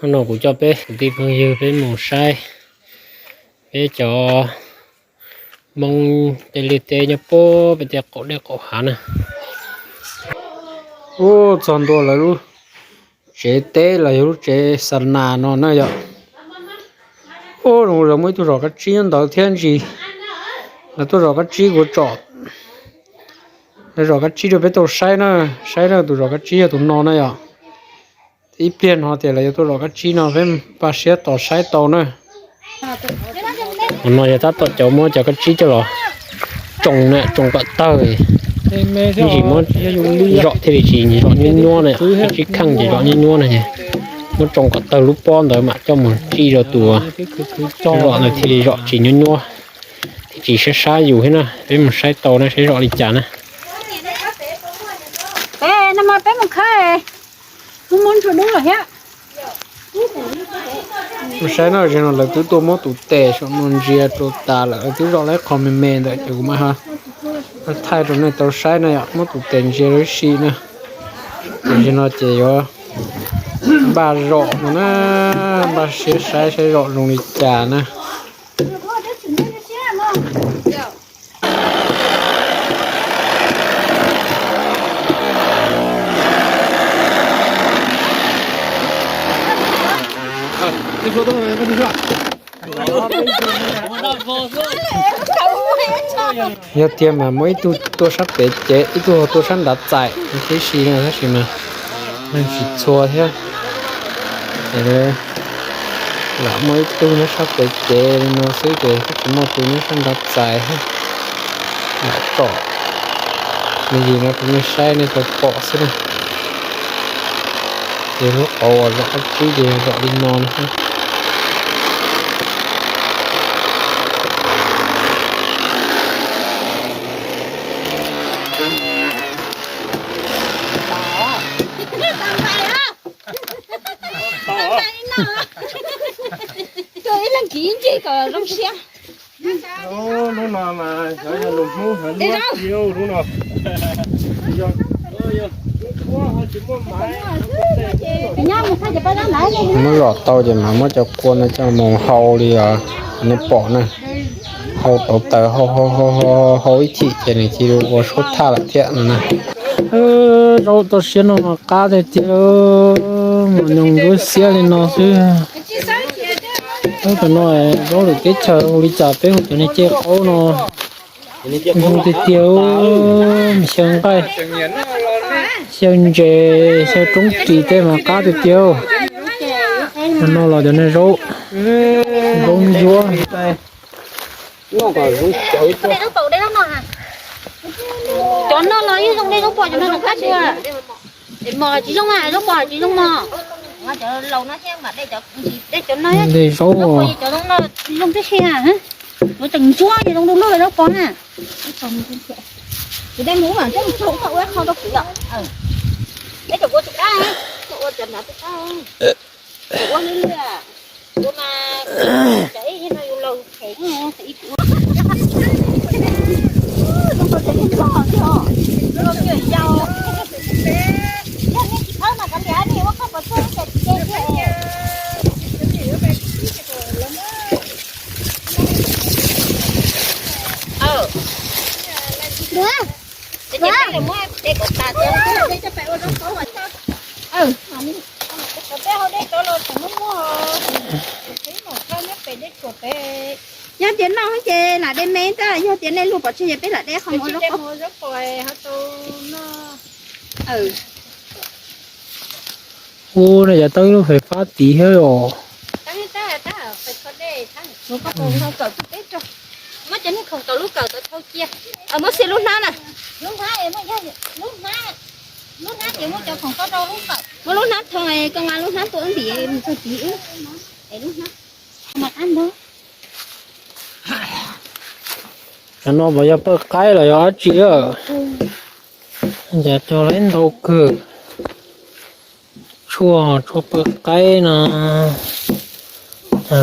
Hnub no kuv coj peb kwv tij phooj ywg peb mus saib peb cov Hmoob tej liaj teb nyob puag pem tej qaum dej qaum hav na. Ub, txog ntua lawv lub tsev teb los yog lub tsev xa nas no na yom. Ub, zoo lawv muaj ib tug zos kab tsib nyob ntawd thiab ntsis. Lawv tuaj zos kab tsib kuv tsom lawv zos kab tsib rau peb tau saib na, saib na tus zos kab tsib yog tus no na yom. Ib pliag no tias lawv yuav tuaj zos kab tsib no peb npaj siab tos saib tau na. Qhov no yog tab tom cov muab cov kab tsib coj los tsoo na, tsoo kom tawg. Ib ntsis muab zom thiaj li tsis zom nyuab nyuab na, kab tsib kheej ces zom nyuab nyuab na. Muab tsoo kom tawg lub pob ntawd mam coj mus tsij rau tus zom ntawd thiaj li zom tsis nyuab nyuab, thiaj tsis sab sab yus thiab na. Peb mus saib tau na, saib zom li cas na. Mus saib no, zaum no lawv twb tuaj muab tus tes saum no ntsia rau tas lawm, lawv twb zom lawv qhov me me ntawd ces kuv mam thaij rau nej tau saib na yom. Muab tus tes ntsia lub si na. Ces zaum no ces yuav npaj zom no na, npaj siab saib saib zom zoo li cas na. Yog tiag mas muaj ib tug tuaj sab pem ces ib tug tuaj sab nrav txais tib si no tab sis mas neeg tsis txhua thiab. Lam muaj ib tug nyob sab pem ces li no xwb ces twb tsis muaj tus nyob sab nrav txais thiab. Lam tsom me ntsis no rau nej saib nej tau pom xwb na. Ces lub qhov uas zom kab tsib ces yog zom li no no xwb. Ib leeg kiv ib ncig kom zoo siab. Lub no mas xyov yog lus Hmoob hnav luab tiag lub no. Muab zom tau ces mam muab cov kua no coj mus hau li nej pom na. Hau tau taws hau hau hau hau ib chim ces nws cia li ua suab thaj lawm thiab no na. Zaub toj siab no mas qab tiag tiag, mas nyoos ntsuab xiab li no xwb. Zaub tam no zaub lwm teb chaws ua li cas peb hu cov niag caj qaub no zoo tiag tiag, xyaw nqaij, xyaw ntses, xyaw roob ris tej mas qab tiag tiag. Tam no los cov niag zaub, zaub ntsuab. Cov no los yeej zoo dej zaub pos, cov no zoo qab tsis, mos tsis zoo, zaub pos tsis zoo mos. Dej zaub, cov no zoo tib si, yuav tseem ntsuab ces zoo du lug zaub pos na. Kuv dej mus ua tso ua qho rau kuv yom. Peb cov ua tsis qab, ua cov nrad tsis qab. Ua li ua mas cov ib no yus laus phem ib ua. Yog nej tsis thawb mas kav liam, nej ua qhov pos txog ces tsis ce thiab. Yog tias noj ces lam de me ntag, yog tias nej luag pov tseg ces peb lam de qhov mus ua zaub qos. Ub, no yog tau ib lub fais fab tid thiab os. Muab cov niag khoom tau lub kawm tau thau cia. Muab xib lub hnab na. Muab lub hnab thau, koj nqa lub hnab tuaj ntim mus txog tid. Cov no puas yog pawg qaib los yog dab tsi? Cas cog lawm ntau kawg. Tshuaj, tshuaj pawg qaib no.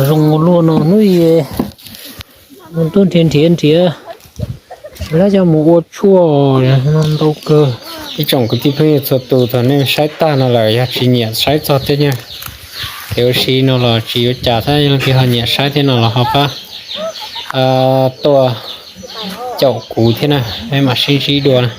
Zoo ua luaj no hnub ib mus tuaj nrhiav nrhiav nrhiav, lawv coj mus ua tshuaj no ntau kawg. Ib tsoom kwv tij phooj ywg txhua tus, thaum nej saib tag no lawm yog tsis nyiam saib txog tej nyuag Kev ua si no los tsis yuav cas, tab leej twg ho nyiam saib thiab no los ho pab tuaj caum kuv thiab na, peb mam sib ntsib dua na.